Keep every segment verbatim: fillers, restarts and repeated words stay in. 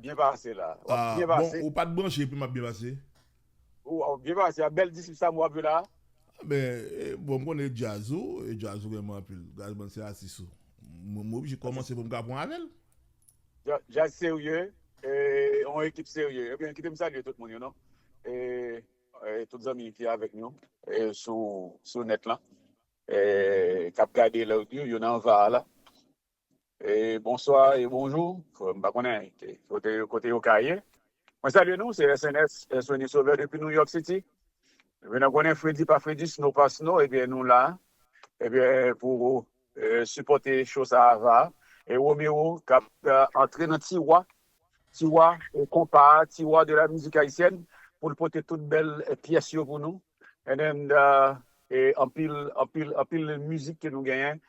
byen pase la. W ap Ah, byen bon, pase. Ou pa t branche epi m ap byen pase. Ou w ap byen pase. A bèl disip sa m w ap jwe la. Ben, eh, bon, m konnen djaz ou, e djaz ou renmen anpil. Gazzman se atis ou. Mwen mwen oblije kòmanse pou m ka pran avè l. Dja- Djaz serye, e, yon ekip serye. Ebyen, kite m salye tout moun yo, non? E, e tout zanmi ki avèk nou, e, sou, sou nèt lan. E, k ap gade lè yo, yo nan va a la. E, bonswa e bonjou. Fò- M pa konnen ke- kote, kote yo ka ye. Mwen salye nou, se S N S, e, Sony Sauveur depi New York City. Ebyen, nou konnen fredi pa fredi, snow pa snow, ebyen, nou la. Ebyen, pou e, sipòte cho sa a va. E Romero k ap e, antre nan tiwa, tiwa e, konpa, tiwa de la mizik ayisyèn, pou l pote tout bèl e, pyès yo pou nou. And then, e, e anpil, anpil, anpil mizik ke nou genyen.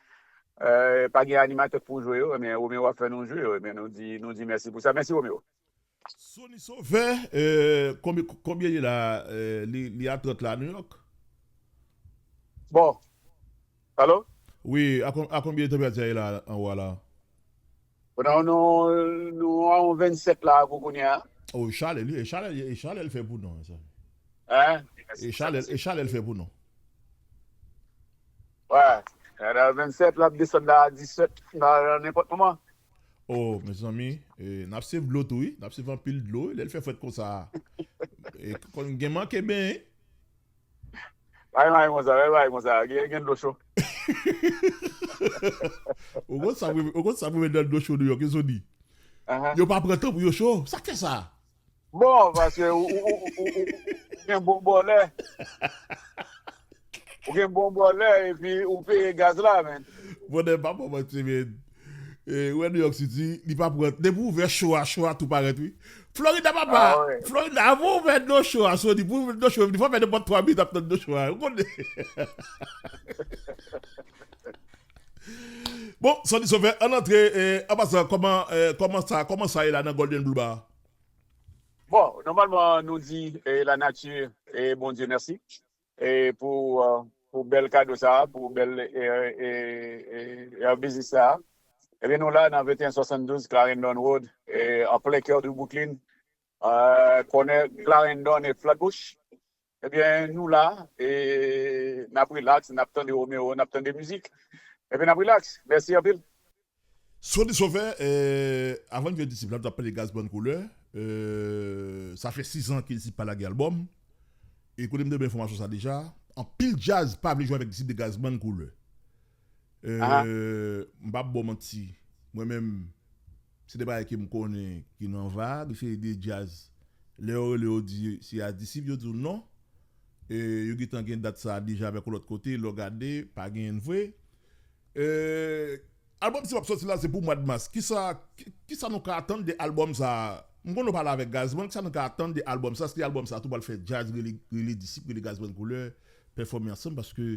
E, pa gen animatè pou jwe yo, men Romero ap fè nou jwe yo, men nou di, nou di mèsi pou sa. Mèsi Romero. Sony Sauveur, euh, konbyen, konbyen li la, euh, li, li a trant la New York? Bon. Alo? Wi, a, kon- a konbyen tanperati a ye la anwo a la? Bon, nou, nou, nou a yon vennsèt la pou kounye a. Oh, chalè, li, e chalè, e chalè l fè pou nou, sa. Hein? E chalè, e chalè l fè pou nou. Wè. Nan vennsèt, l ap desann la a disèt, nan nenpòt moman. Oh, mezanmi, e, n ap save dlo tou, wi. N ap save anpil dlo, wi. Lè l fè frèt konsa. E, konn gen manke ben. Bay, bay, konsa, bay, bay, konsa. Gen, gen dlo cho. Ou konn sa, ou konn sa pou mete nan dlo cho New York, yo di. Ahan. Yo pa pran tan pou yo cho. Sa k fè sa? Bon, paske ou, ou, ou, ou, ou, ou gen bon bòlè. Ou gen bon bòlè, epi ou peye gaz la, men. Bon, nèg pa bon manti, men. E, ou wè New York City, li pa pran. Depi ou ouvè cho a, cho a tou parèt, wi. Florida, papa! Ah, wè. Florida, avan ou ouvè dlo cho a, Sony, pou ouvè dlo cho, li fò fè nenpòt twa minit ap tann dlo cho a. Ou konnen? Bon, Sony Sauveur, ann antre, e, an pasan, kòman, e, kòman sa, kòman sa ye la nan Golden Blue Bar? Bon, nòmalman, nou di e, la nati e Bondye mèsi e, pou, e, pou bèl kado sa a, pou bèl e, e, e, e, biznis sa a. Ebyen, nou la nan venteyen swasanndouz Clarendon Road, e, an plen kè de Brooklyn, e, kònè Clarendon e Flatbush. Ebyen, nou la, e n ap rilaks, n ap tande Romero, n ap tande mizik. Ebyen, n ap rilaks. Mèsi anpil. Sony Sauveur, euh, avan n vin Disip la, nou t ap pale Gazman Koulè. Euh, sa fè sis an ke Disip pa lage albòm. E kote m te bay enfòmasyon sa deja, anpil djaz pa vle jwe avèk Disip de Gazman Koulè. Euh, m p ap ba w manti. Mwen menm, se de bagay ke m konnen ki nan vag, se de djaz. Lè yo rele yo di se a Disip, yo di w non. E yo gentan gen dat sa deja avèk yon lòt kote, lè w gade, pa genyen vre. Euh, albòm Disip ap sòti la, se pou mwa de mas. Kisa, ki- kisa nou ka atann de albòm sa? M konn nou pale avèk Gazman, kisa nou ka atann de albòm sa? Èske albòm sa tou pral fè djaz rele, rele Disip, rele Gazman Koulè, pèfòme ansanm? Paske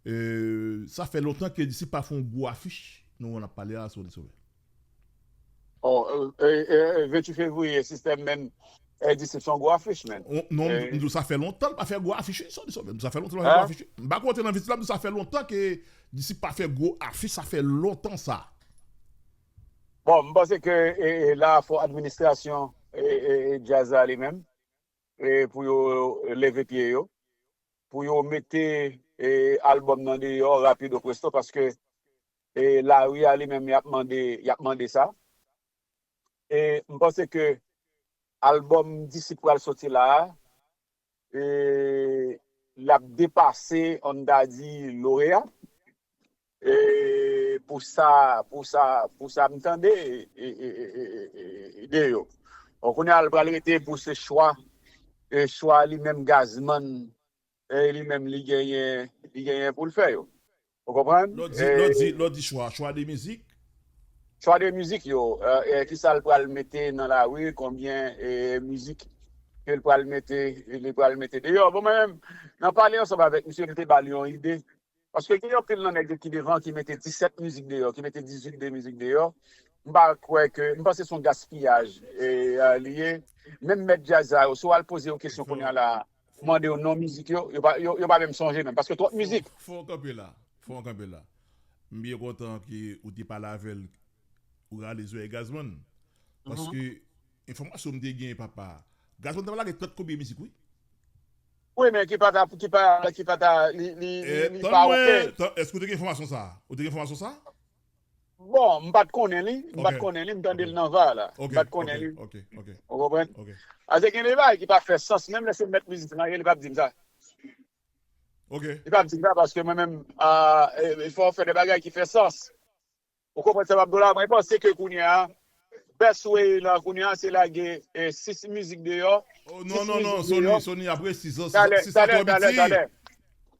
euh, sa fè lontan ke Disip pa fè yon gwo afich. Nou, n ap pale a Sony Sauveur. Oh, e, e, e, venntuit fevriye, sistèm menm, e, Disip se yon gwo afich, men. Non, Eh. M di w sa fè lontan l pa fè gwo afich, wi, Sony Sauveur. M di w sa fè lontan l pa fè gwo Hein? Afich. M pa konte nan venntuit la, m di w sa fè lontan ke Disip pa fè gwo afich, sa fè lontan sa. Bon, m panse ke e, e, la fò administrasyon e, e, e, djaz la li menm, e, pou yo leve pye yo, pou yo mete e, albòm nan deyò rapido presto, paske e, lari a li menm y ap mande, y ap mande sa. E m panse ke albòm Disip pral sòti la a, e, l ap depase, ann ta di, Loreya. E pou sa, pou sa, pou sa m tande e, e, e, e, e, e, de yo. Bon, kounye a l pral rete pou se chwa, e chwa li menm Gazman, e li menm li genyen, li genyen pou l fè yo. Ou konprann? Lè w di, lè w di, lè w di chwa, chwa de mizik? Chwa de mizik yo, e, e, kisa l pral mete nan lari, konbyen e, mizik ke l pral mete, li pral mete deyò. Bon, mwen menm, nan pale ansanm avèk misye, m te ba l yon ide. Paske gen anpil nan nèg yo ki devan ki mete disèt mizik deyò, ki mete dizuit de mizik deyò. M pa kwè ke, m panse se yon gaspiyaj e, e, li ye. Menm mèt djaz la yo, si w al poze yo kesyon kounye a la, mande yo non mizik yo, yo pa, yo, yo pa menm sonje menm, paske twòp mizik. Fò w kanpe la. Fò w kanpe la. M byen kontan ke ou te pale avè l, ou rale zòrèy Gazman. Paske Enfòmasyon m te gen, papa. Gazman t ap lage trant konbyen mizik, wi. Wi, men ki pa ta, ki pa, ki pa ta, li, li, li, Eh, li tann pa mwen, oke. tan- èske w te gen enfòmasyon sa a? Ou te gen enfòmasyon sa a? Bon, m pa t konnen li, m pa Ok. t konnen li, m tande l nan va la. M Ok, pa t konnen ok, li. Ok, ok, Ou konprann? ok. Ase gen de bagay ki pa fè sans, menm lè se mèt mizik lan ye, li p ap di m sa. Ok. Li p ap di m sa paske mwen menm, ah, eh, fò w fè de bagay ki fè sans. Ou konprann sa m ap di w la? Mwen panse ke kounye a, best way la kounye a, se lage eh, sis mizik deyò. Oh, Sis non, non, non, mizik Sony, deyò. Sony, apre sis an, Talè, sis an talè, twò talè, piti. Talè.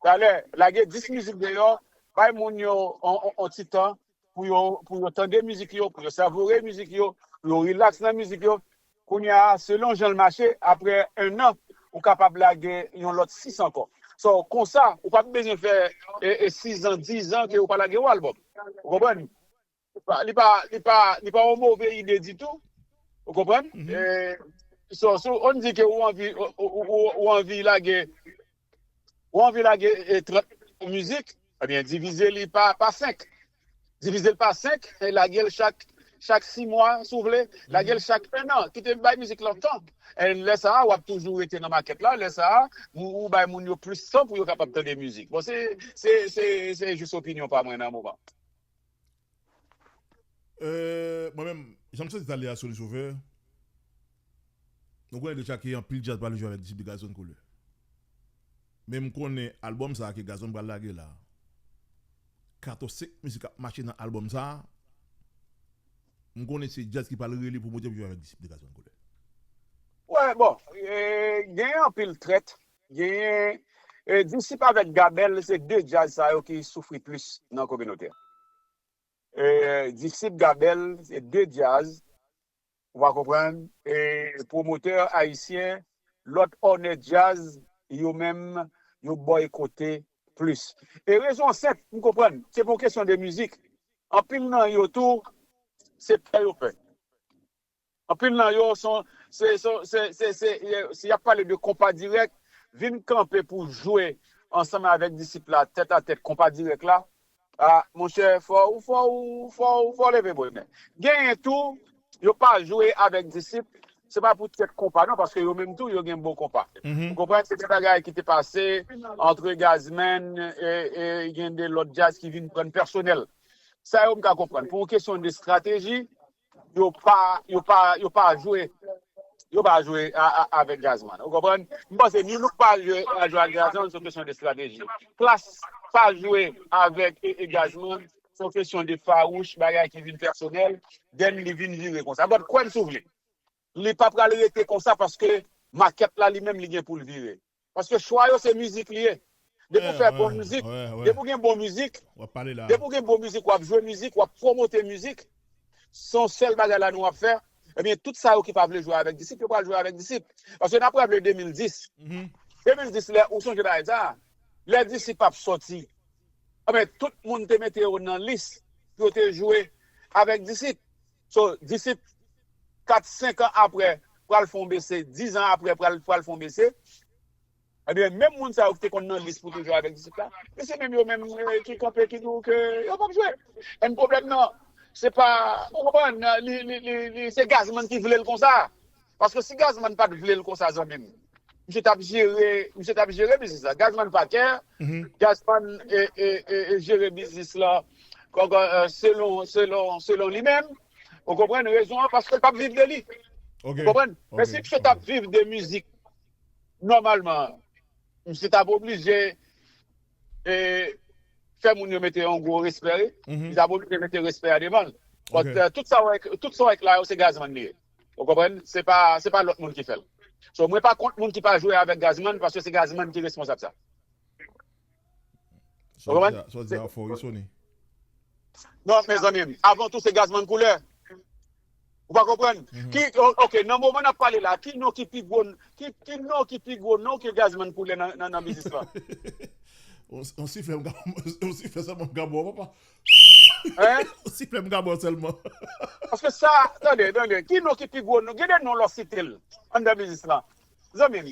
Talè, lage dis mizik deyò, bay moun yo on, on, on ti tan pou yo, pou yo tande mizik yo, pou yo savoure mizik yo, pou yo rilaks nan mizik yo. Kounye a, selon jan l mache, apre en an, ou kapab lage yon lòt sis ankò. So, konsa, ou p ap bezwen fè e, e, sis an, dis an ke ou pa lage yon albòm. Ou konprann? Li pa, li pa, li pa, li pa yon move ide ditou. Ou konprann? Mhm. E, so, so, on di ke ou anvi, ou, ou, ou, ou anvi lage, ou anvi lage e, trant mizik, ebyen, divize li pa, pa senk. Divize l pa senk, e lage l chak, chak sis mwa, si w vle. Lage l chak en an. Kite bay mizik lan tan. E lè sa a, w ap toujou rete nan makèt la. Lè sa a, ou, ou bay moun yo plis tan pou yo kapab tande mizik. Bon, se, se, se, se jis opinyon pa mwen nan moman. Euh, mwen menm, jan m soti talè a Sony Sauveur, nou konnen deja ke anpil djaz pral jwe avèk Disip de Gazman Koulè. Men m konnen albòm sa a ke Gazman pral lage la, katòz senk mizik ap mache nan albòm sa a, m konnen se djaz ki pral rele pwomotè pou jwe avèk Disip de Gazman Koulè. Wè, bon, e, genyen anpil trèt, genyen e, Disip avèk Gabèl, se de djaz sa yo ki soufri plis nan kominote a. E, Disip, Gabèl, se de djaz, ou pa konprann, e pwomotè ayisyen, lòt ònè djaz, yo menm, yo bòykote plis. E rezon an senp, m konprann, se pa yon kesyon de mizik. Anpil nan yo tou, se pè yo pè. Anpil nan yo, son, se, se, se, se, se, si y ap pale de konpa dirèk, vin kanpe pou jwe ansanm avèk Disip la, tèt a tèt, konpa dirèk la, a, monchè, fò ou, fò ou, fò ou, fò w leve bonè. Genyen tou, yo pa jwe avèk Disip, se pa poutèt konpa non, paske yo menm tou, yo gen bon konpa. Ou konprann? Se de bagay ki te pase antre Gazman e, e gen de lòt djaz ki vin pran pèsonèl. Sa yo m ka konprann. Pou yon kesyon de estrateji, yo pa, yo pa, yo pa jwe, yo pa jwe a, a, avèk Gazman. Ou konprann? M panse ni Louk pa jwe, pa jwe ak Gazman, se yon kesyon de estrateji. Klass pa jwe avèk e, e Gazman, se yon kesyon de fawouch, bagay ki vin pèsonèl, then li vin vire konsa. But kwè m si w vle. Li pa pral rete konsa paske makèt la li menm li gen pou l vire. Paske chwa yo se mizik li ye. Depi w fè bon mizik, depi w gen bon mizik, depi w gen bon mizik, w ap jwe mizik, w ap pwomote mizik. Se yon sèl bagay la nou ap fè. Ebyen, tout sa yo ki pa vle jwe avèk Disip, yo pral jwe avèk Disip. Paske n ap raple de mil dis. De mil dis, lè ou sonje bagay sa, lè Disip ap sòti, ebyen, tout moun te mete yo nan lis pou yo te jwe avèk Disip. So, Disip, kat, senk an apre, pral fè yon bese, dis an apre, pral, pral fè yon bese. Ebyen, menm moun sa yo ki te konn nan lis pou toujou avèk Disip la, e se menm yo menm eh, ki kanpe, ki di w ke yo p ap jwe. And pwoblèm nan, se pa, ou konprann, li, li, li, li, se Gazman ki vle l konsa. Paske si Gazman pa t vle l konsa, zanmi m, misye t ap jere, misye t ap jere biznis la. Gazman pa kè, Gazman e, e, e, e jere biznis la kòkò, eh, selon, selon, selon li menm. Ou konprann rezon an, paske l p ap viv de li. Ou konprann? Men si misye t ap viv de mizik, nòmalman, misye t ap oblije e, fè moun yo mete yon gwo respè, wi. Li t ap oblije mete respè a devan l. But, eh, tout sa w wè, tout sa w wè la yo, se Gazman li ye. Ou konprann? Se pa, se pa lòt moun ki fè l. So, mwen pa kont moun ki pa jwe avèk Gazman, paske se Gazman ki responsab sa. Ou konprann? Sa w di a fò, wi, Sony. Non, mezanmi, avan tou, se Gazman Koulè. Ou pa konprann? Ki, o- ok, nan moman n ap pale la, ki non ki pi gwo, ki, ki non ki pi gwo non ke Gazman Koulè nan, nan, nan biznis la? On, on siflè m ka, on siflè sèlman m ka bò, papa. Hein? On siflè m ka bò sèlman. Paske sa, tande, tande, ki non ki pi gwo non? Gen de non lè w site l anndan biznis la. Zanmi m,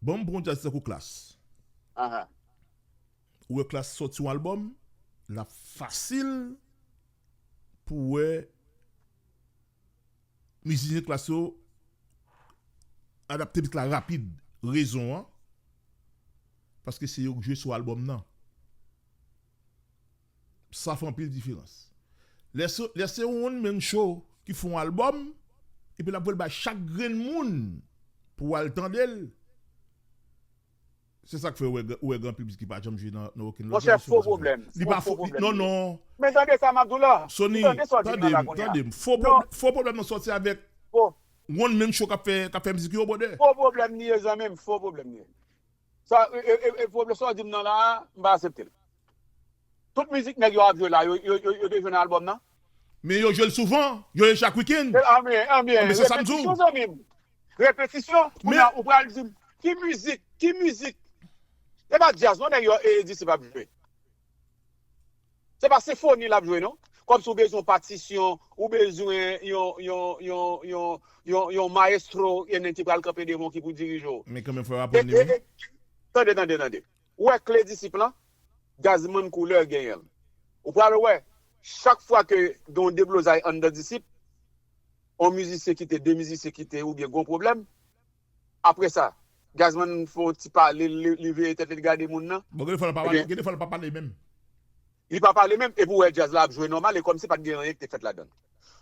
Ban m pran yon djaz tankou Klass. Ou wè Klass sòti yon albòm, l ap fasil pou w wè mizisyen Klass yo adapte bit la rapid. Rezon an, paske se yo k jwe sou albòm nan. Sa fè anpil diferans. Lè se, lè se yon one man show ki fè yon albòm, epi l ap voye l bay chak grenn moun pou w al tande l, se sa k fè ou wè, ou wè gen anpil mizik ki pa janm jwe nan, nan okenn lòt radyo sou Bòs F M. Monchè, fo pwoblèm. Li pa fo, non, non. Men tande sa m ap di w la. Sony, tande sa w di m nan la kounye a. Tande m, tande m. Fo pwoblèm, fo pwoblèm nan sòti avèk one man show k ap fè, k ap fè mizik yo, brother. Fo pwoblèm li ye, zanmi m, fo pwoblèm li ye. Sa, e, e, e, e, pwoblèm sa w di m nan la a, m pa aksepte l. Tout mizik nèg yo ap jwe la, yo, yo, yo, yo te jwe nan albòm nan. Men yo jwe l souvan, yo jwe l chak wikenn. Anbyen, anbyen. Anbyen, se sa m di w. Repetisyon, zanmi m. Repetisyon, kounye a, ou pral di m, Ki mizik? Ki mizik? E pa djaz non nèg yo e Disip ap jwe. Se pa senfoni l ap jwe non. Kòmsi ou bezwen yon patisyon, ou bezwen yon yon yon yon yon yon yon mayestro, e nèg ki pral kanpe devan w ki pou dirije w. Men kanmenm fò w aprann li wi. Tande, tande, tande. Ou wè kle Disip lan? Gazzman Couleur genyen l. Ou pral wè, chak fwa ke gen yon deblozay anndan Disip, yon mizisyen kite, de mizisyen kite oubyen gen yon pwoblèm, apre sa, Gazzman fè yon ti pale, li, li vire tèt li, li gade moun nan. Bon, gen de fwa l pa pale, gen de fwa l pa pale menm. Li pa pale menm, epi ou wè djaz la ap jwe nòmal, e kòmsi pa t gen anyen ki te fèt ladan l.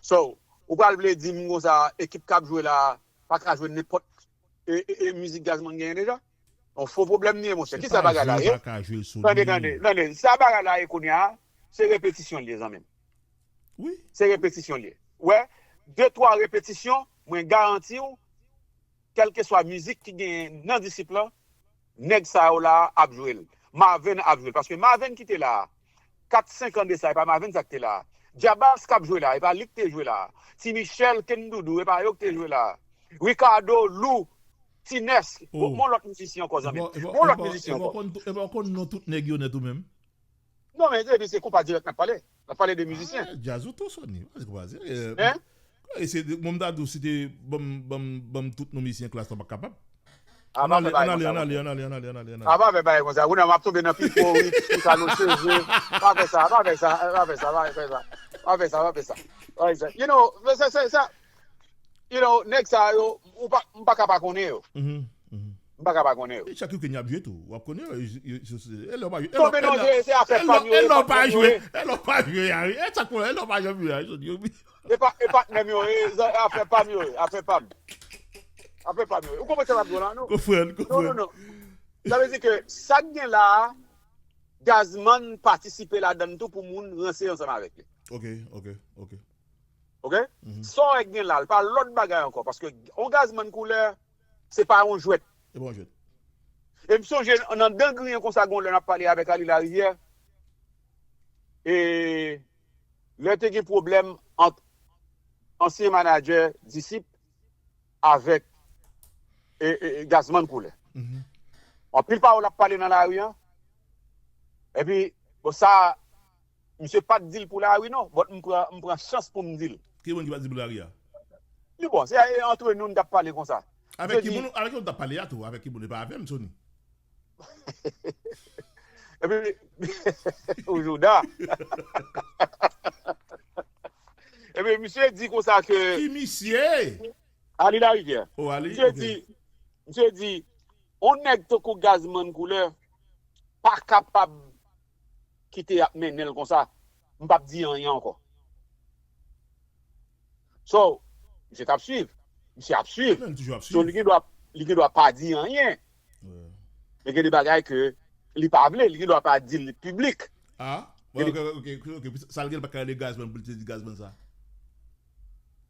So, ou pral vle di m konsa, ekip k ap jwe la, pa ka jwe nenpòt e, e, e mizik Gazzman genyen deja? Yon fo pwoblèm li ye, monchè. Kisa bagay la ye? Tande, tande, tande. Sa bagay la ye kounye a, se repetisyon li ye, zanmi m. Wi. Se repetisyon li ye. Wè, de, twa repetisyon, mwen garanti w, kèlkeswa mizik ki genyen nan Disip lan, nèg sa yo la ap jwe l. Marven ap jwe l. Paske Marven ki te la a, kat, senk an de sa, e pa Marven sa ki te la a. Djabas k ap jwe la a, e pa li ki te jwe la a. Ti Michel, Ken Doudou, e pa yo ki te jwe la a. Ricardo, Lou, Ti Nès, bon, bon lòt mizisyen ankò, zanmi m. Bon lòt mizisyen ankò. Epa w konn non tout nèg yo nèt ou menm? Non, men epi se konpa dirèk n ap pale. N ap pale de mizisyen. Ah, djaz ou tou, Sony. Pa di konpa dirèk. Hein? Bon, m ta di w, si te ban m, ban m, ban m tout non mizisyen klas la, m pa kapab. Ah, pa fè bagay konsa, monchè. Ann ale, ann ale, ann ale, ann ale, ann ale. Ah, pa fè bagay konsa. Ou nan, m ap tonbe nan Pipo, Richie, Carlos José. Pa fè sa, pa fè sa, pa fè sa, pa fè sa. Pa fè sa, pa fè sa. Pa fè sa. You know, men se, se, sa, you know, nèg sa yo, ou pa, m pa ka pa konnen yo. M pa ka pa konnen yo. E chak weekend y ap jwe tou. W ap konnen yo. Tonbe nan je, se afè pa m yo, e lè w pa jwe, e lè w pa jwe a, wi. E chak fwa, e lè w pa janm jwe a, yo, yo, e pa, e patnè m yo, e afè pa m yo, afè pa m. Afè pa m yo. Ou konprann sa m ap di w la, non? Konprann, konprann. Non, non, non. Sa vle di ke sa k gen la a, Gazzman patisipe ladan l tou pou moun ranse ansanm avèk li. Ok, ok, ok. Ok? Sa w wè k gen la, l pa lòt bagay ankò, paske yon Gazzman Couleur, se pa yon jwèt. Se pa yon jwèt. E m sonje, nan Dan Griyen konsa, gon lè n ap pale avèk Ali Larivière, e lè te gen pwoblèm ant ansyen manadjè Disip avèk e, e, e Gazzman Couleur. Anpil pawòl ap pale nan lari an. Epi, bon, sa, misye pa t di l pou lari non, but m pran, m pran chans pou m di l. Ki moun ki pa t di l pou lari a? Li bon, se, e, antre nou, n t ap pale konsa. Avèk ki moun, avèk ki moun w t ap pale a tou? Avèk ki moun? E pa avè m, Sony. Epi, ou jouda. Epi, misye di konsa ke... Ki misye? Ali Larivière. Oh, Ali, misye di, misye di, yon nèg tankou Gazzman Couleur pa kapab kite y ap mennen l konsa. M p ap di anyen ankò. So, misye t ap swiv. Misye ap swiv. Men, li toujou ap swiv. So, li gen dwa, li gen dwa pa di anyen. Men gen de bagay ke li pa vle, li gen dwa pa di l piblik. Ah, bon, ok, ok, ok, ok. Sa l gen, l pa ka rele Gazzman pou l te di Gazzman sa.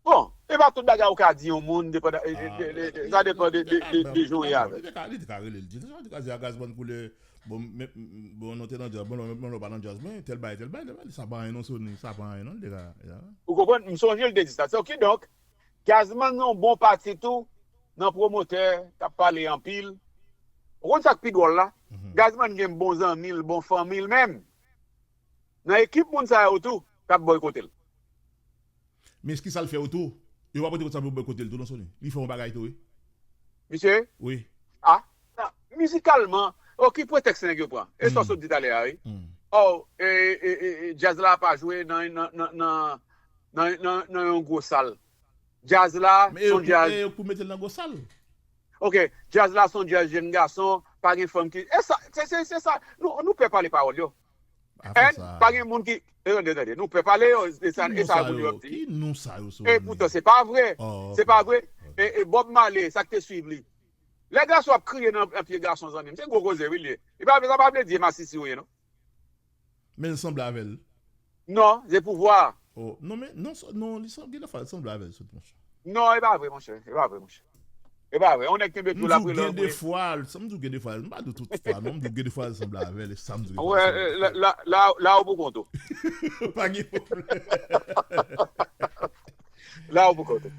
Bon, e pa tout bagay ou ka di yon moun, depandan, e, e, e, e, sa depan de, de, de, de jan w ye avè l. Li te ka, li te ka rele l, li te ka di a Gazzman Couleur, bon, men, bon, nou te nan djaz, bon, nou, nou pa nan djaz, men tèl bagay, tèl bagay, tèl bagay, sa pa anyen non, Sony, sa pa anyen non, li te ka, ya. Ou konprann? M sonje l te di sa. So, kidonk, Gazzman gen yon bon pati tou nan pwomotè k ap pale anpil. Ou konn sa k pi dwòl la? Gazzman gen bon zanmi l, bon fanmi l menm. Nan ekip moun sa yo tou k ap bòykote l. Men kisa l fè yo tou? Yo pa pote kont sa pou yo bòykote l tou non, Sony. Li fè yon bagay tou, wi. Misye? Wi. Ah, mizikalman, oh, ki pretèks nèg yo pran? E sa w sot di talè a, wi. Oh, e, e, e, e, djaz la pa jwe nan, nan, nan, nan, nan, nan, nan yon gwo sal. Djaz la, se yon djaz. Men e yo pou, e yo pou mete l nan gwo sal. Ok, djaz la se yon djaz jèn gason, pa gen fanm ki, e sa, se, se, se sa, nou, nou pè pale pawòl yo. Afè sa. Pa gen moun ki, e, tande, tande, nou pè pale yo, e sa, e sa moun yo ap di. Ki non sa yo, Sony? E poutan, se pa vre. Oh, se pa vre. E, e Bob Marley, sa k te swiv li. Lè gason ap kriye nan, nan pye gason, zanmi m, se gwo koze, wi, li ye. Li pa, sa pa vle di e masisi ou ye, non. Men l sanble avè l. Non, se pouvwa. Oh, non, men, non, non, li sanble, gen de fwa, l sanble avè l, sot, monchè. Non, e pa vre, monchè. E pa vre, monchè. E pa vre. On nèg kenbe tou la pou l. M di w gen de fwa, m di w gen de fwa, m pa di w tout fwa, non, m di w gen de fwa, l sanble avè l, e sa m di w. Wè, la, la, la, la ou pou kont ou. Pa gen pwoblèm. La ou pou kont ou.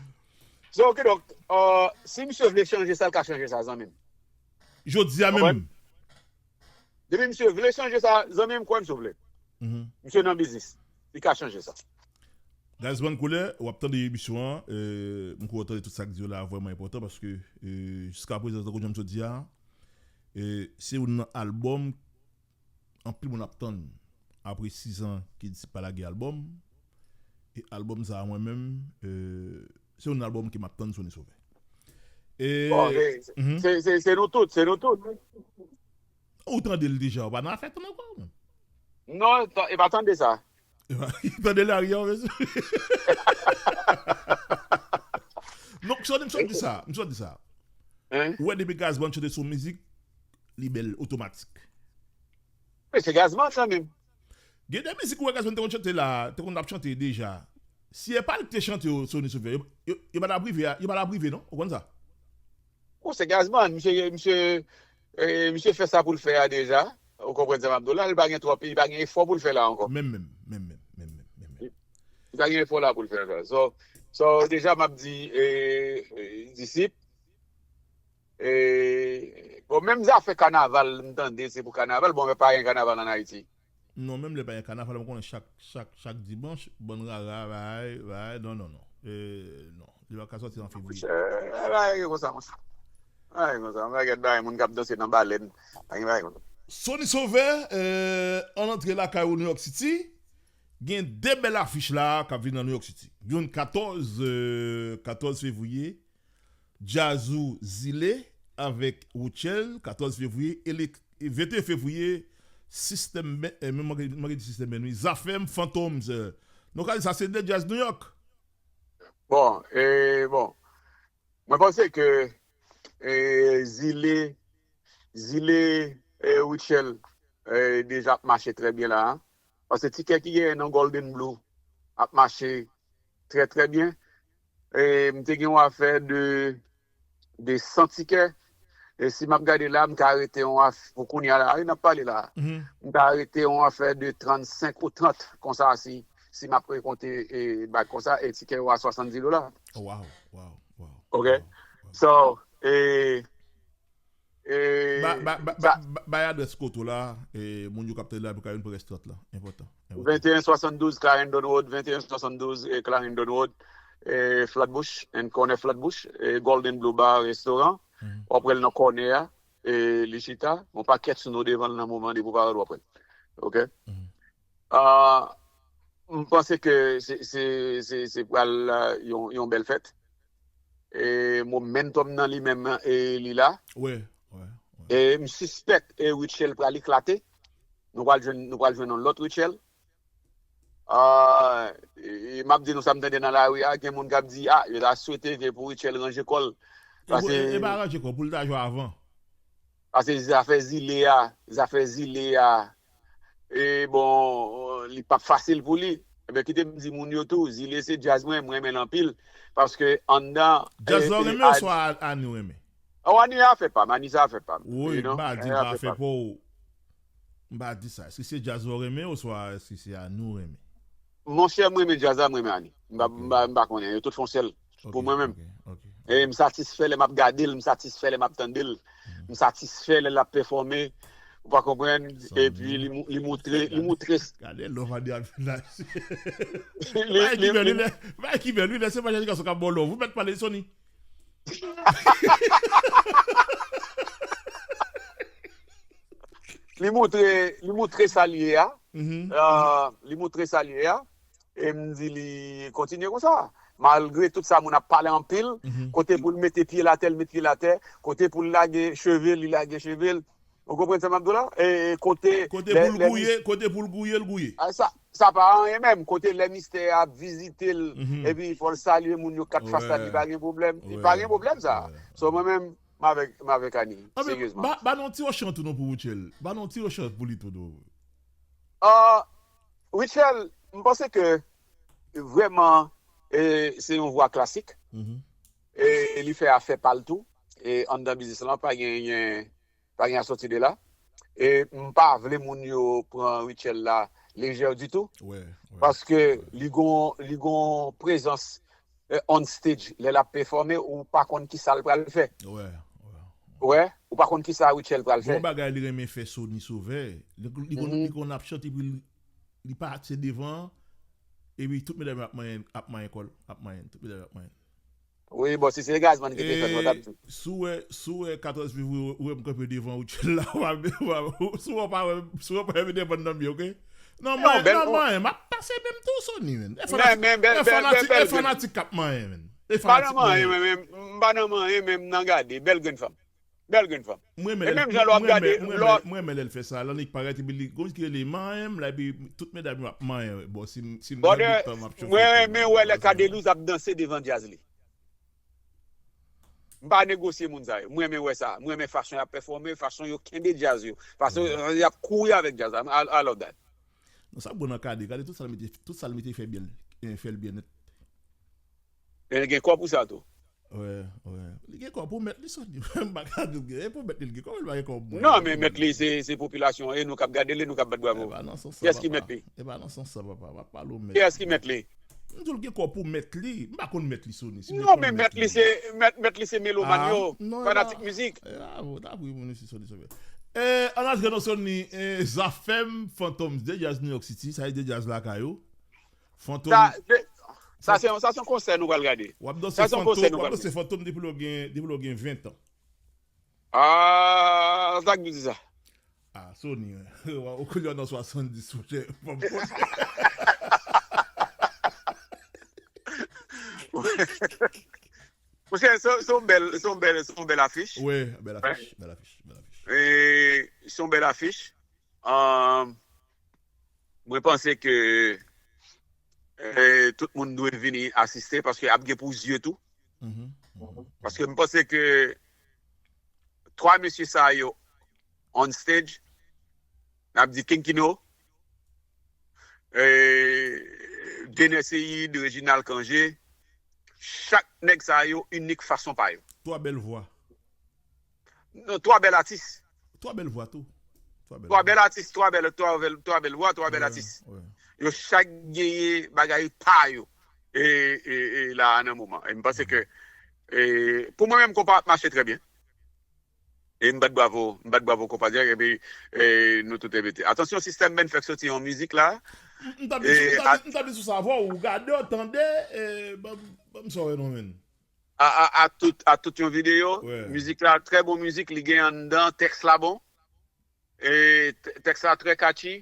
So, kidonk, euh, si misye vle chanje sa, l ka chanje sa, zanmi m. Jodi a menm. Depi misye vle chanje sa, zanmi m, kwè m, souple. Misye nan biznis. Li ka chanje sa. Gazman Koulè, w ap tande emisyon an, euh, m kwè w tande tout sa k di yo la vrèman enpòtan paske, euh, jiska prezan, tankou jan m sot di a, euh, se youn nan albòm anpil moun ap tann apre sis an ke Disip pa lage albòm. E albòm sa a, mwen menm, euh, se youn nan albòm ke m ap tann Sony Sauvè. E, bon, se, se, se, se nou tout, se nou tout. Ou tande l deja, ou pa nan afè tann ankò, mwen. Non, e pa tande sa. Tande Larry a, mesye. Non, m sot di sa, m sot di sa. Ou wè depi Gazman chante sou mizik, li bèl otomatik. Men se Gazman sa menm. Gen de mizik ou wè Gazman te konn chante la, te konn ap chante deja. Si e pa li ki te chante yo, Sony Sauvè, yo, yo, yo pa t ap rive a, yo pa t ap rive non, ou konn sa? Ou se Gazman, misye, misye, eh, misye fè sa pou l fè a deja. Ou konprann sa m ap di w la, li pa gen twòp, li pa gen efò pou l fè la ankò. Menm, menm, menm, menm, menm, menm, menm, menm. Li pa gen efò la pou l fè sa. So, so deja m ap di, eh, eh, Disip, eh, bon, menm zafè kanaval, m tande, se pou kanaval, bon, men pa gen kanaval ann Ayiti. Non, menm lè pa gen kanaval, mwen konnen chak, chak, chak dimanch, bann rara, bay, bay, non, non, non. E, non, li pa ka sòti an fevriye. Monchè, bagay gen konsa, monchè. Bagay konsa, bagay bagay, moun k ap danse nan balèn, pa gen bagay konsa. Sony Sauvè, euh, an antre lakay ou New York City, gen de bèl afich la k ap vin nan New York City. Youn katòz, euh, katòz fevriye, Djazou Zile avèk Rutshelle, katòz fevriye, e le venteyen fevriye, Sistèm Band, eh, mwen, mwen, mwen di Sistèm Band, wi, Zafèm, Fantoms, eh, nou ka di sa se de djaz New York. Bon, eh, bon, mwen panse ke, eh, Zile, Zile, eh, Rutshelle, eh, deja ap mache trè byen la, a. Paske tikè ki genyen nan Golden Blue ap mache trè, trè byen. E m te gen yon afè de, de san tikè. E si m ap gade la, m ka rete yon afè, pou kounye a la, wi, n ap pale la. M ka rete yon afè de trannsenk ou trant, konsa, si, si m ap rekonte, e, bag konsa, e tikè yo a swasanndis dola. Oh, wow, wow, wow, ok? Wow, wow. So, e, E, ba, ba, ba, sa, ba, ba, bay adrès kote w la, e, moun yo k ap tande la pou ka vin pran restaurant la. Enpòtan, enpòtan. Venteyen swasanndouz Clarendon Road, venteyen swasanndouz, e, Clarendon Road, e, Flatbush, and corner Flatbush, e, Golden Blue Bar Restaurant. W ap wè l nan kònè a, e, li chita. Yon pakèt sou nou devan l nan moman depi w parèt w ap wè l. Ok? Ah, m panse ke se, se, se, se pral, ah, yon, yon bèl fèt. E momentum nan li menm, e li la. Wi, wi, wi. E m sispèk, e Rutshelle pral eklate. Nou pral jwenn, nou pral jwenn yon lòt Rutshelle. Ah, e, e m ap di nou sa m tande nan lari a, gen moun k ap di, ah, yo ta swete ke pou Rutshelle ranje kò l. E pou, e, e pa ranje kò, pou l ta jwe avan. Paske zafè Zile a, zafè Zile a, e bon, li p ap fasil pou li. Ebyen, kite m di moun yo tou, Zile se djaz mwen, mwen renmen l anpil. Paske anndan, djaz la w renmen oswa Ani w renmen? Oh, Ani a fè pa m, Ani sa a fè pa m. Wi, m pa di l pa fè pa w. M pa di sa. Èske se djaz la w renmen oswa èske se Ani w renmen? Monchè, mwen renmen djaz la, mwen renmen Ani. M pa, m pa, m pa konnen. Yo tout fè yon sèl pou mwen menm. E m satisfè lè m ap gade l, m satisfè lè m ap tande l, m satisfè lè l ap pèfòme. Ou pa konprann? Epi li mou-, li moutre, li moutre. Gade love Ani ap vin la. Li, li, li, li, se pa jan gason k ap ba w love. Ou mèt pale, Sony. Li moutre, li moutre sa l ye a. Ah, li moutre sa l ye a. E m di li kontinye konsa. Malgre tout sa, moun ap pale anpil. Kote pou l mete pye l atè, l met pye l atè. Kote pou l lage cheve, li lage cheve l. Ou konprann sa m ap di w la? E, e kote, kote pou l gouye, kote pou l gouye, l gouye. Ah, sa, sa pa anyen menm. Kote lè mistè ap vizite l, epi fò l salye moun yo kat fas la, li pa gen pwoblèm. Li pa gen pwoblèm sa. So, mwen menm, m avèk, m avèk Ani, seryezman. Ba, ba nou ti yon chan tou non pou Rutshelle. Ba nou ti yon chan pou li tou non. Ah, Rutshelle, m panse ke vrèman, e, se yon vwa klasik. E li fè afè pa l tou. E anndan biznis lan, pa gen, gen, pa gen a sòti de la. E m pa vle moun yo pran Rutshelle la lejè ditou. Paske li gon, li gon prezans, e, on stage, lè l ap pèfòme, ou pa konn ki sa l pral fè. Wè, ou pa konn kisa Rutshelle pral fè. Gon bagay li renmen fè Sony Sauvè. Li konn li konn ap chante epi li pase devan an, epi tout medam yo ap manyen ap manyen kò l, ap manyen, tout medam yo ap manyen. Wi, bon, si se Gazman ki te fè l, mwen t ap di. Si w wè, si w wè katòz fevriye, ou wè m kanpe devan Rutshelle la, w pa, w pa, si w wè w pa wè, si w wè w pa wè m devan nan byen, oke? Non, mwen, non, non, mwen, m ap pase menm tou Sony, men. E fanatik, e fanatik k ap manyen, men. E fanatik manyen. M pa nan manyen, men, m pa nan manyen, men m nan gade. Bèl grenn fanm. Bèl grenn fanm. Mwen renmen lè l fè sa, l annik parèt epi li gon ki rele manyen m la epi tout medam yo ap manyen. Bon, si m si m nan mitan m ap chofe. Mwen renmen wè lè Cadelouse ap danse devan djaz li. M pa negosye moun sa yo. Mwen renmen wè sa. Mwen renmen fason y ap pèfòme, fason yo kenbe djaz yo, fason y ap kouri avèk djaz la. I, I love that. Non, sa bon nan Kade. Kade tout sa l mete, tout sa l mete fè byen, fè l byen nèt. E l gen kò pou sa tou. Wè, wè. Li gen kò pou mèt li Sony. M pa ka di l gen, e pou mèt li l gen kò, li pa gen kò pou mwen. Non, men mèt li se se popilasyon an, e nou k ap gade li, nou k ap bat bravo. Kiyès ki mèt li? E pa nan sans sa, papa. M ap pale w mèt. Kiyès ki mèt li? M di w l gen kò pou mèt li. M pa konn mèt li Sony. Si m te konn mèt li. Non, men mèt li se mèt mèt li se meloman yo, fanatik mizik. E pa, e pa, ta pou moun isi Sony Sauvè. E, ann antre nan Sony, e, Zafèm, Fantom, de djaz New York City, sa e de djaz lakay ou. Fantom. Sa, sa se yon, sa se yon konsè nou pral gade. W ap danse Fantom, w ap danse Fantom depi lè w gen, depi lè w gen ven tan. Ah, sa k di sa? Ah, Sony, ou kounye a nan swasanndis, monchè. Monchè, se yon bèl, se yon bèl, se yon bèl afich. Wi, bèl afich, bèl afich, bèl afich. E, se yon bèl afich. Um, mwen panse ke eh, tout moun dwe vini asiste paske ap gen pou zye tou. Paske m panse ke twa mesye sa yo on stage, n ap di King Kino, eh, Dener Ceïde, Reginald Cangé, chak nèg sa yo inik fason pa yo. Twa bèl vwa. Non, twa bèl atis. Twa bèl vwa tou. Twa bèl atis, twa bèl, twa bèl vwa, twa bèl atis. Yo chak genyen bagay pa yo. E, e, e la a nan moman. E m panse ke, e, pou mwen menm, konpa ap mache trè byen. E m bat bravo, m bat bravo konpa dirèk, epi e, nou tout envite. Atansyon, System Men fèk soti yon mizik la. M tabli sou sa, avè w, gade, tande, e, ban m sa w wè non, menn. A, a, a tout, a tout yon videyo. Mizik la trè bon mizik, li gen anndan, tèks la bon. E, tèks la trè catchy.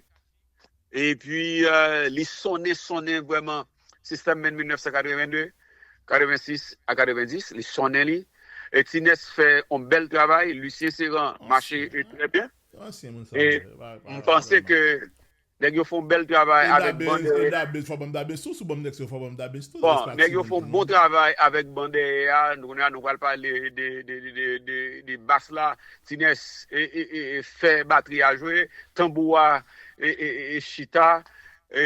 Epi, e, li sonnen, sonnen vrèman System Men mil nèf san katreven de, katreven sis a katreven dis, li sonnen li. E T-Ness fè yon bèl travay, Lucien Serrant mache trè byen. E m panse ke Nèg yo fè yon bèl travay avèk bande. E Dabens, fò ban m Dabens tou, si w ban m nèg sa yo, fò ban m Dabens tou. Bon, nèg yo fè yon bon travay avèk bande a, nou konnen nou pral pale de, de, de, de, de, de bas la, T-Ness e, e, e, e fè batri a jwe, tanbou a e, e, e, e chita, e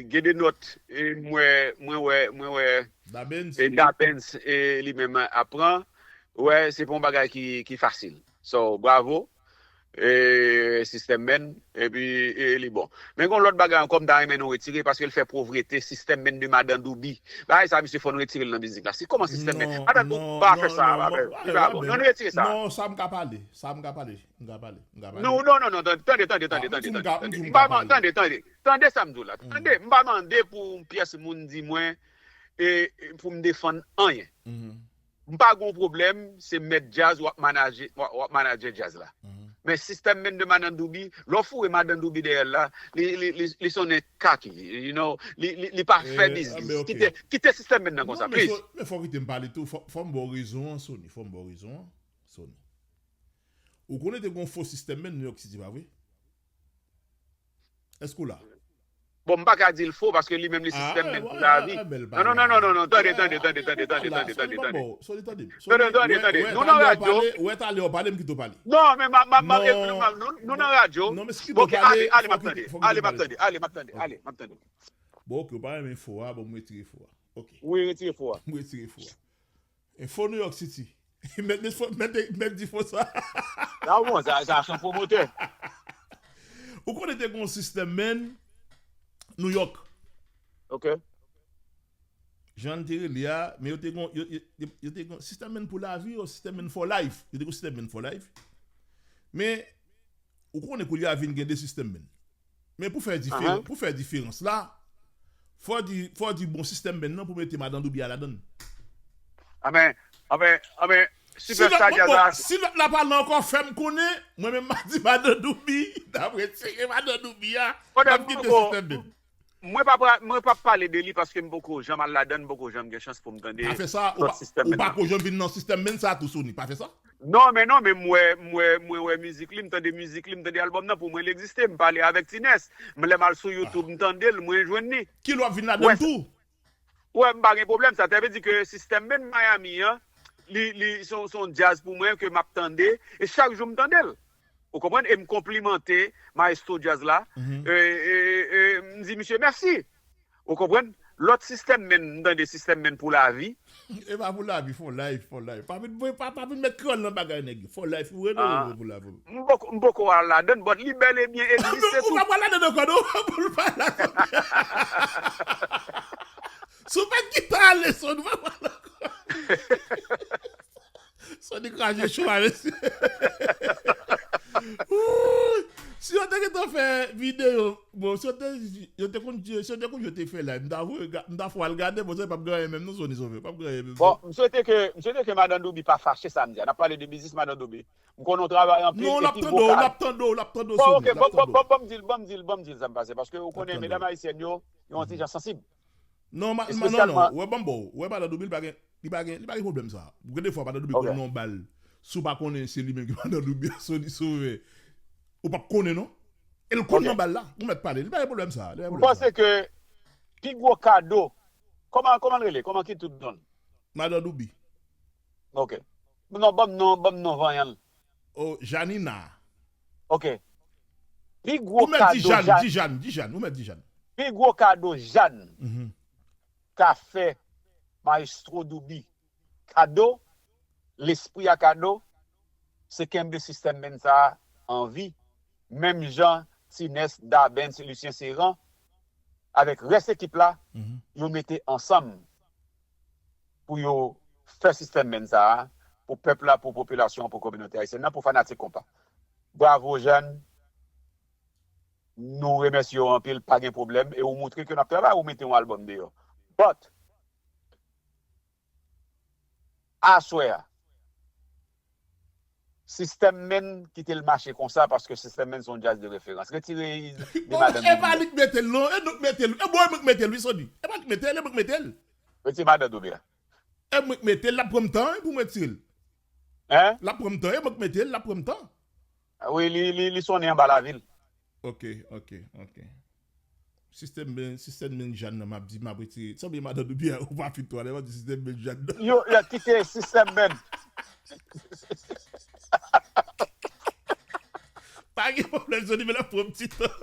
gen de nòt, e mwen, mwen wè, mwen wè Dabens, e Dabens, e li menm ap pran, wè, se pa yon bagay ki, ki fasil. So, bravo. E, System Men, epi e, li bon. Men gon lòt bagay ankò m ta renmen nou retire paske l fè povrete, System Men de Madan Doubi. Bagay sa, misye fò n retire l nan mizik la. Si kòman System Men, Madan Doubi pa fè sa, pa fè sa. Li pa bon. Non, nou retire sa. Non, sa m ka pale. Sa m ka pale. M ka pale. M ka pale. Non, non, non, non, tande, tande, tande, tande, tande, tande. M pa man-, tande, tande. Tande sa m di w la. Tande, m pa mande pou yon pyès moun di mwen, e, e, pou m defann anyen. M pa gon pwoblèm, se mèt djaz w ap manaje, w ap, w ap manaje djaz la. Men System Men de Madan Doubi, lè w foure Madan Doubi dèyè l la, li, li, li, li sonnen kaki, you know, li, li, li pa fè biznis. Kite, kite System Men nan konsa, please. Men fò w kite m pale tou, fò, fò m ba w rezon an, Sony, fò m ba w rezon an, Sony. Ou konnen te gon fo System Men New York City, pa vre? Èske w la? Bon, m pa ka di l fo paske li menm li System Men pou lavi. Non, non, non, non, non, tande, tande, tande, tande, tande, tande, tande, tande. Tande, tande, tande. Nou nan radyo. Wè talè w pale, m kite w pale. Non, men m ap, m ap, m ap, nou nan radyo. Non, men si w kite w pale, ale, m ap tande. Ale, m ap tande. Ale, m ap tande. Ale, m ap tande. Bon, oke, ou pa renmen fo a, bon, m retire fo a. Oke. Wi, retire fo a. M retire fo a. Enfo New York City. Mèt, mèt, mèt, mèt di fo sa. Sa bon, sa, sa se yon pwomotè. Ou konnen te gon System Men New York. Ok. jan l te rele a, men yo te gon, yo, yo, yo, yo te gon System Men pou lavi ou System Men for life. Yo te gon System Men for life. Men, ou konnen koulye a vin gen de System Men. Men pou fè diferan, pou fè diferans la, fò di, fò di bon System Men nan pou mete Madan Doubi a ladann. Anben, anben, anben, Sipèsta Djaz la. Si lòt la pale ankò, fè m konnen, mwen menm m a di Madan Doubi, n ap retire Madan Doubi a, n ap kite System Men. Mwen pa pra, mwen pa pale de li paske m poko janm al ladann, m poko janm gen chans pou m tande. Pa fè sa, ou pa, ou pa ko janm vin nan System Men sa tou Sony, pa fè sa. Non men non men m wè m wè mwen wè mizik li, m tande mizik li, m tande album nan, pou mwen li egziste, m pale avèk T-Ness, m lè m al sou YouTube m tande l, mwen jwenn li. Kilè w ap vin ladann tou? Wè m pa gen pwoblèm sa, sa vle di ke System Men Miami an, li li se yon se yon djaz pou mwen ke m ap tande, e chak jou m tande l. Ou konprann? E m konplimante maestro djaz la. M di misye mèsi. Ou konprann? Lòt System Men, m tande System Men pou lavi. E pa pou lavi, for life, for life. Pa vin, pa, pa vin met kreyòl nan bagay nèg yo. For life, ou rele ah. Pou lavi. M poko, m poko al ladann, but li bèl e byen egziste tou. Ou pa pral ladann ankò, non? Pou l pa ladann. Si w pa t gita ale, son, ou pa pral ankò. Sony kraze cho a, mesye. Si yo te gentan fè videyo, bon, si yo te, yo te konn, si yo te konn, yo te fè live, m ta voye, m ta fè w al gade, bon, sa p ap gen anyen menm non, Sony Sove, p ap gen anyen menm. Bon, m swete ke, m swete ke Madan Doubi pa fache samdi a. N ap pale de biznis Madan Doubi. M konnen w travay anpil. Non, l ap tande w, l ap tande w, l ap tande w, Sony. Bon, ok, ban m di l, ban m di l, ban m di l sa m pase, paske ou konnen medam ayisyèn yo, yo yon ti jan sansib. Non, ma, ma, non, non. Wè, ban m ba w. Wè, Madan Doubi, li pa gen, li pa gen, li pa gen pwoblèm sa. Gen de fwa, Madan Doubi konn nan yon bal. Si w pa konnen se li menm ki Madan Doubi a, Sony Sove, ou p ap konnen, non. E l konn nan bal la. Ou mèt pale. Li pa gen pwoblèm sa. Li pa gen pwoblèm sa. M panse ke pi gwo kado, kòman, kòman l rele? Kòman ki tout non l? Madan Doubi. Ok. Non, ban m non, ban m non vanyan l. Oh, Janina. Ok. Pi gwo kado Jan. Di Jan, di Jan, ou mèt di Jan. Pi gwo kado Jan ka fè Maestro Doubi. Kado, lespri a kado, se kenbe sistèm band sa a an vi. Menm jan T-Ness, Dabens, Lucien Serran, avèk rès ekip la, yo mete ansanm pou yo fè sistèm band sa a, pou pèp la, pou popilasyon an, pou kominote ayisyèn nan, pou fanatik konpa. Bravo Jan, nou remèsye w anpil, pa gen pwoblèm, e ou moutre ke n ap travay, ou mete yon albòm deyò. But, aswè a, Sistèm Men kite l mache konsa paske Sistèm Men se yon djaz de referans. Retire de madanm Bon, e pa li k mete l non, e nou k mete l. E bon, e mwen k mete l wi, Sony. E pa li k mete l, e mwen k mete l. Retire madanm Dobe a. E mwen k mete l, l ap pran m tan wi pou m retire l. Hein? L ap pran m tan, e mwen k mete l, l ap pran m tan. Wi, li, li, li sonnen anba lavil. Ok, ok, ok. Sistèm men, sistèm men Jan nan m ap di m ap retire. Sanble madan Dobe a ou pa fin twò lè m ap di sistèm men Jan nan. Yo, yo kite sistèm men. Pa gen pwoblèm, Sony, men l ap pran m ti tan.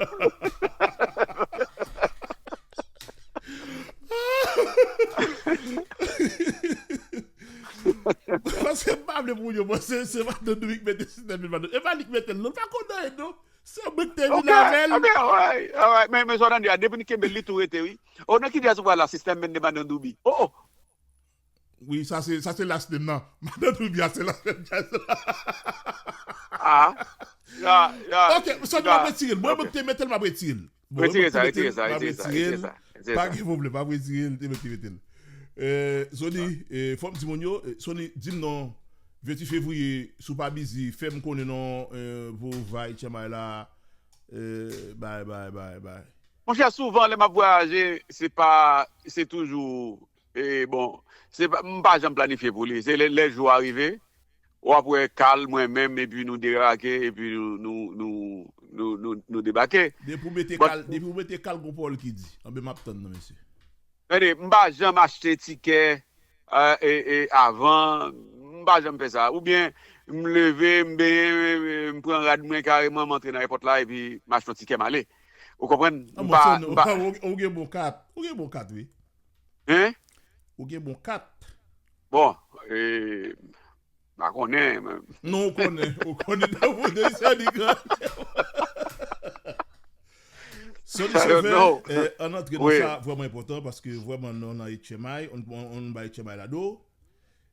Paske m pa vle pou moun yo panse se madan Dobe ki mete sistèm men madan. E pa li ki mete l non, l pa konn anyen non. Se mwen ki te vin avè l. Ok, ok, alright, alright. Men, men sa w tande a, depi n kenbe l, li tou rete, wi. O, nan ki djaz ou pral la, sistèm men de madan Dobe? O, o. Wi, sa se, sa se last name nan. Madan Dobe a se last name djaz la. Ah, ya, ya. Ok, Sony, m ap retire l. Mwen, mwen ki te mete l, m ap retire l. Bon, retire sa, retire sa, retire sa, retire sa. Pa gen pwoblèm, m ap retire l, te mete, mete l. Eh, Sony, eh, fò m di moun yo, eh, Sony, di m non, venntuit fevriye, si w pa bizi, fè m konnen non, eh, pou vay tchanmay la, eh, bay, bay, bay, bay. Monchè, souvan, lè m ap vwayaje, se pa, se toujou, eh, bon, se pa, m pa janm planifye pou li. Se lè, lè jou a rive, w ap wè Kal, mwen menm, epi nou derake, epi nou, nou, nou, nou, nou, nou debake. Depi w mete Kal, depi w mete Kal, gon pawòl ki di. Anben, m ap tann nan, mesye. Tande, m pa janm achte tikè, e, e, avan, m pa janm fè sa. Oubyen, m leve, m benyen, m pran rad mwen kareman, m antre nan èpòt la, epi m achte yon tikè, m ale. Ou konprann? M pa, m pa. Ou gen bon kat. Ou gen bon kat, wi. Hein? Ou gen bon kat. Bon, e, m pa konnen, men. Non, ou konnen. Ou konnen nan moun de Sony Gran. Sony Seve, eh, ann antre nan sa vrèman enpòtan paske vrèman nou nan H M I, on, on, on bay H M I la do.